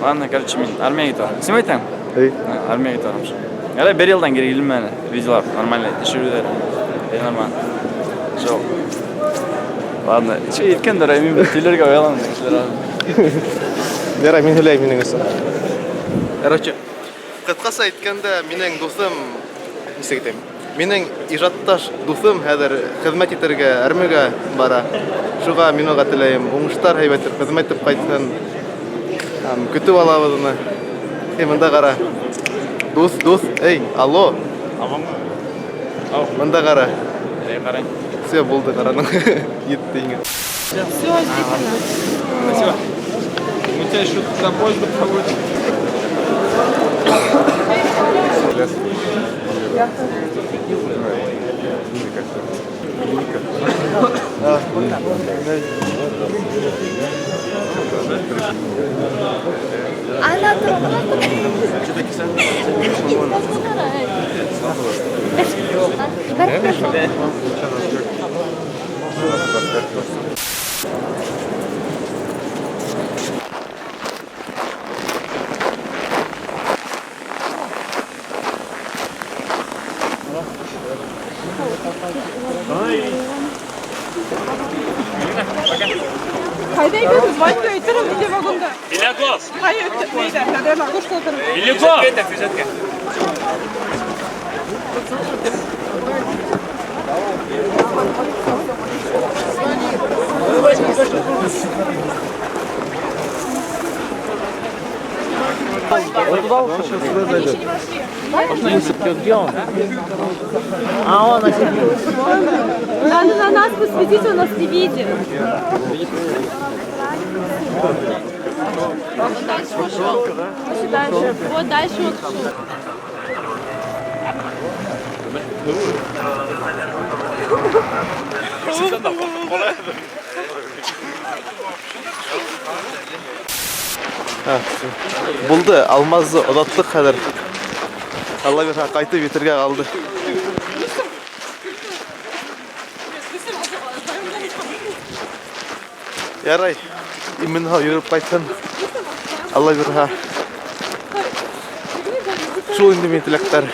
Ладно, короче, мин армияға китеп барам. Син әйтәң? Эй. Армияға китеп барам. Әле бер йылдан кире килдем әле. Видеолар нормально төшөрөүҙәр. Э, нормально. Шул. Ладно, че әйткәндәр, мин бер һөйләргә оялам кешеләр. Ярай, мин һөйләйем һинең өсөн. Короче, ҡыҫҡаса әйткәндә, минең дуҫым, нисек әйтәйем, минең ижадташ дуҫым хәҙер хеҙмәт итергә армияға бара. Шуға мин уға теләйем уңыштар, һәйбәт итеп хеҙмәт итеп ҡайтһын. Һәм көтөп алабыҙ уны. Эй, мында ҡара. Дуҫ, дуҫ, эй, алло. Мында ҡара. Эй, ҡарайым. Все, булды, ҡараның. Етте инде. Все, действительно. Спасибо. Мы тебя еще до поезда проводим. Она Ҡайҙа икәнбеҙ? Ванька әйтерем, инде вагонда. Беляков! Ҡай ниҙә? Хәҙер ағышта ултырам. Беляков! Надо на нас посветить, он нас не видит. Он дальше ушел. Дальше. Вот дальше он ушел. Булды, Алмазды оҙаттыҡ хәҙер. Алла бирһә, ҡайтып етергә ҡалды. Ярай, имен һау йөрөп ҡайтһын. Алла бирһә. Шул инде минең теләктәр.